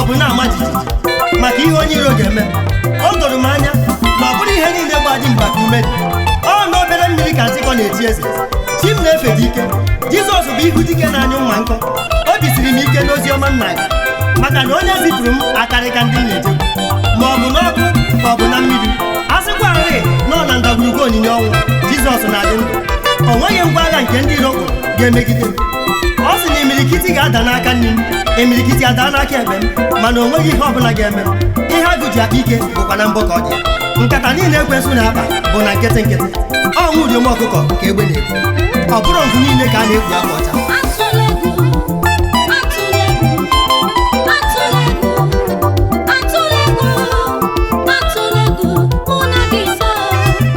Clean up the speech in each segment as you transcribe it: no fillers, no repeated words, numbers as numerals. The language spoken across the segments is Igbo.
ọ bụ na-ama jijiji maka ihe onye iro ga-eme. O doro m anya na ọ bụrụ ihe niile gbaji mba ka ume dị. Ọ na obere mmiri ka nzikọ na-eti eze. Chi m na-efe dị ike. Jizọs bụ ihu dike na-anyụ mma nkọ. Obi siri m ike n'ozi ọma nna gị, maka na onye zipụrụ m akarịka ndị m na-ejekwu, ma ọ bụ n'ọkụ ka ọ bụ na mmiri. A sịkwarị nọ na ndagwurugwu onyinye ọnwụ, Jizọs na-adị ndụ. O nweghị ngwa agha nke ndị iro kwuru ga-emegide m. Ọ sị na imirikiti ga-ada n'aka nri m, imirikiti ada n'aka ekpe m, mana o nweghị ihe ọbụla ga-eme m. Ihe agụ ji akpa ike bụkwa na mbọ ka ọ dị. Nkata niile ekwensu na-akpa bụ na nkịtị nkịtị. Ọnwụ uriom ọkụkọ ka egbe na-ebu. Ọ bụrụ ngụ niile ka a na-egwu akwa ọcha. Atụla egwu, atụla egwu, atụla egwu, atụla egwu, atụla egwu, mụ na gị so,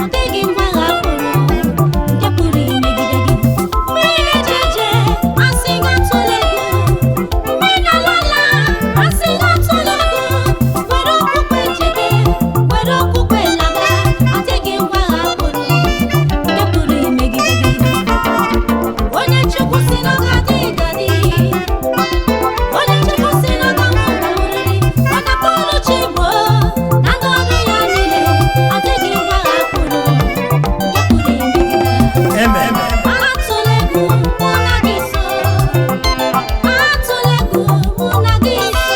ọ dịghị mgbagha pụrụ, nke pụrụ imegide gị. Mgbe ị na-eje eje, asị gị atụla egwu. Mgbe ị na-ala ala, asị gị atụla egwu. Were okwukwe jebe, were okwukwe laba, ọ dịghị mgbagha pụrụ, nke pụrụ imegide gị. Onye Chukwu si na ọ ga-adị ga-adị. Onye Chukwu si na ọ ga-anwụ ga-anwụrịrị. Ọ na-akpọrọ chi bụ na ndị ọrụ ya niile adịghị mgbagha pụrụ, nke pụrụ imegide. Amen. Atụla egwu, mụ na gị so. Atụla egwu, mụ na gị so.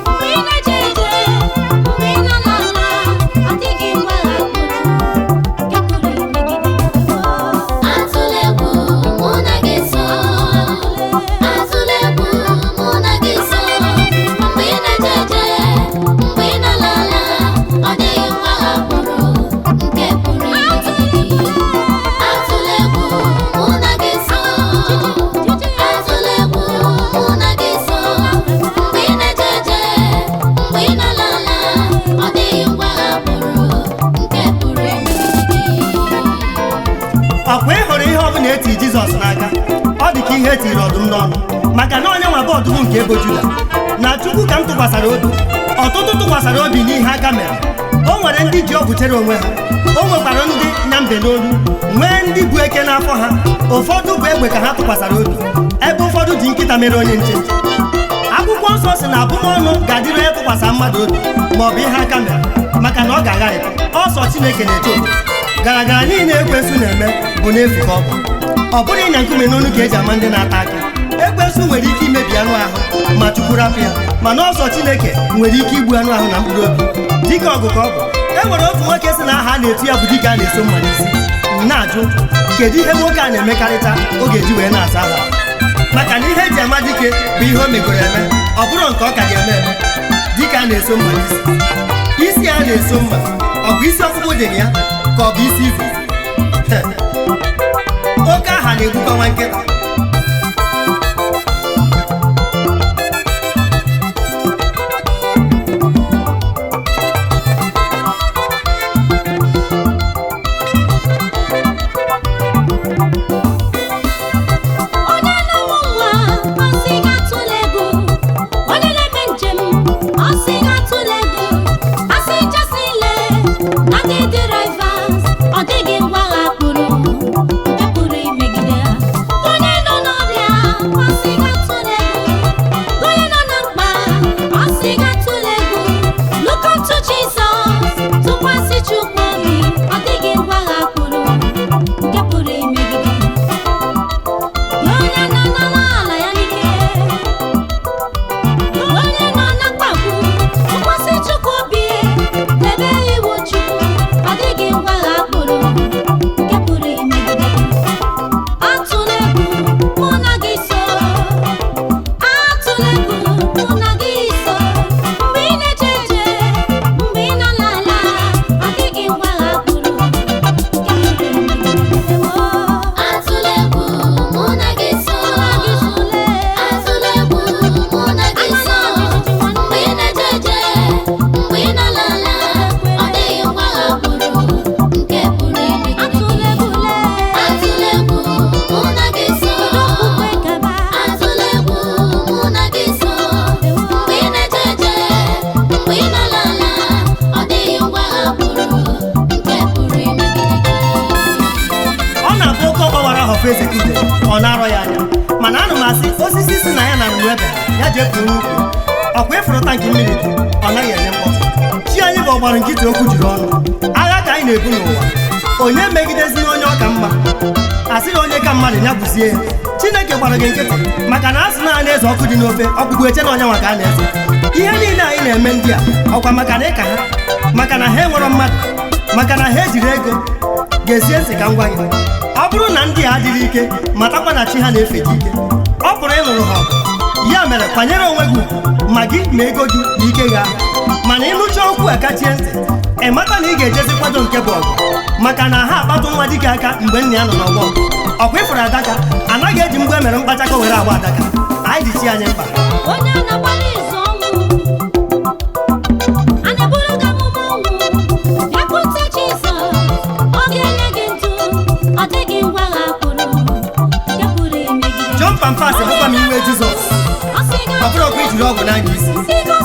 Mgbe ị na-eje eje, mgbe ị na-ala ala, adịghị mgbagha pụrụ, nke pụrụ imegide. Atụla egwu, mụ na gị so. Atụla egwu, mụ na gị so. Mgbe ị na-eje eje, mgbe ị na-ala ala, ọ dịghị mgbagha pụrụ, nke pụrụ imegide gị. Atụla egwu, mụ na gị so. Atụla egwu, mụ na gị so. Mgbe ị na-eje eje, mgbe ị na-ala ala, ọ dịghị mgbagha pụrụ, nke pụrụ imegide gị. Ọkwa ị hụrụ ihe ọbụla eti Jizọs n'aka, ọ dị ka ihe etiri ọdụm n'ọnụ, maka na onye nwa bụ ọdụm nke ebo Juda. Na Chukwu ka m tụkwasara obi. Ọtụtụ tụkwasara obi n'ihe aka mere. O nwere ndị ji ọgwụ chere onwe ha, o nwekwara ndị na mbe n'olu, nwee ndị bụ eke n'afọ ha. Ụfọdụ bụ egbe ka ha tụkwasara obi, ebe ụfọdụ ji nkịta mere onye nche. Akwụkwọ nsọ si na abụmọnụ ga-adịrị onye tụkwasara mmadụ obi ma ọ bụ ihe aka mere, maka na ọ ga-agharịpụ. Ọsọ Chineke na-eche obodo. Gara gara niile ekwensu na-eme bụ n'efu ka ọ bụ. Ọ bụrụ ịnya nkume n'onu ka eji ama ndị na-ata aka. Ekwensu nwere ike imebi anụ ahụ ma Chukwu rapụ ya, mana ọsọ Chineke nwere ike igbu anụ ahụ na mkpụrụ obi. Dike ọgụ ka ọ bụ. E nwere otu nwoke sị na aha a na-etu ya bụ dike a na-eso mma n'isi. M na-ajụ, kedu ihe nwoke a na-emekarịta ọ ga-eji wee na-aza aha? Maka na ihe eji ama dike bụ ihe o megoro eme, ọ bụrụ nke ọ ka ga-eme eme. Dike a na-eso mma n'isi, isi a na-eso mma, ọ bụ isi ọkpụkpụ dị na ya ka ọ bụ isi ibu? Oke aha na-egbukwa nwa nkịta. Onye na-amụ nwa, ọ sị gị atụla egwu. Onye na-eme njem, ọ sị gị atụla egwu. Asị jasile na ndị drivers, ọ dịghị mgbagha pụrụ, nke pụrụ imegide ha. Onye nọ n'ọrịa, ọ sị gị atụla egwu. Onye nọ na mkpa, ọ sị gị atụla egwu. Look unto Jesus, tụkwasị Chukwu obi, ọ dịghị mgbagha pụrụ, nke pụrụ imegide. Onye nọ n'ala ya n'ike, onye nọ na mkpagbu, tụkwasị Chukwu obi, debe iwu Chukwu, ọ dịghị mgbagha pụrụ, nke pụrụ imegide. Atụla egwu, mụ na gị so. Atụla egwu, mụ na gị so. Mgbe ị na-eje eje, mgbe ị na-ala ala, ọ dịghị mgbagha pụrụ, nke pụrụ imegide. Atụla egwu, mụ na gị so. Atụla egwu, mụ na gị so. Mgbe ị na-eje eje, mgbe ị na-ala ala, ọ dịghị mgbagha pụrụ, nke pụrụ imegide gị. Atụla egwu, mụ na gị so. Atụla egwu, mụ na gị so. Mgbe ị na-eje eje, mgbe ị na-ala ala, ọ dịghị mgbagha pụrụ, nke pụrụ imegide gị. Ọ na-abụ oke ọgbawara họfụ eze kude, ọ na-arọ ya anya. Mana ana m asị osisi si na ya na nrụ ebe ya jee pụrụ n'ukwu. Ọkwa ịfụrụ tankị mmiri dị, ọ naghị enye mkpọtụ. Chi anyị bụ ọgbara nkịtị, okwu juru ọnụ. Agha ka anyị na-ebu n'ụwa. Onye megidezina onye ọka mma, asị na onye ka mmadụ ya bụzie ya. Chineke gbara gị nkịtị maka na asị na a na-eze ọkụ dị n'ofe ọkpụkpụ eche na onye nwa ka a na-eze. Ihe niile anyị na-eme ndị a, ọkwa maka na ịka ha, maka na ha enwero mmadụ, maka na ha ejiri ego. Gezie ntị ka m gwa gị, ọ bụrụ na ndị a adịghị ike, matakwa na chi ha na-efe dị ike, ọ pụrụ ịlụrụ ha ọgụ. Ya mere, kwanyere onwe gị ugwu, ma gị ma ego gị na ike gị ahụ. Mana ịnụcha okwu a, kachie ntị, ị mata na ị ga-ejezi kwado nke bụ ọgụ, maka na ha akpatụ nwa dike aka mgbe nna ya nọ n'ọgbọ ọgụ. Ọkwa ịfụrụ adaka, anaghị eji mgbe emere mkpachakọ were agba adaka. Anyị dị chi anyị mkpa. Onye a na-agbalị izu ọnwụ, a na-eburu gị amụma ọnwụ, bịakwute Jizọs, ọ ga-enye gị ndụ. Ọ dịghị ngwa agha pụrụ nke pụrụ imegide. John Pampas, bụkwa m iwe Jizọs. Ọ sị gị Ọ bụrụ ọkwa ijiri ọgwụ n'anya isi. Sị gị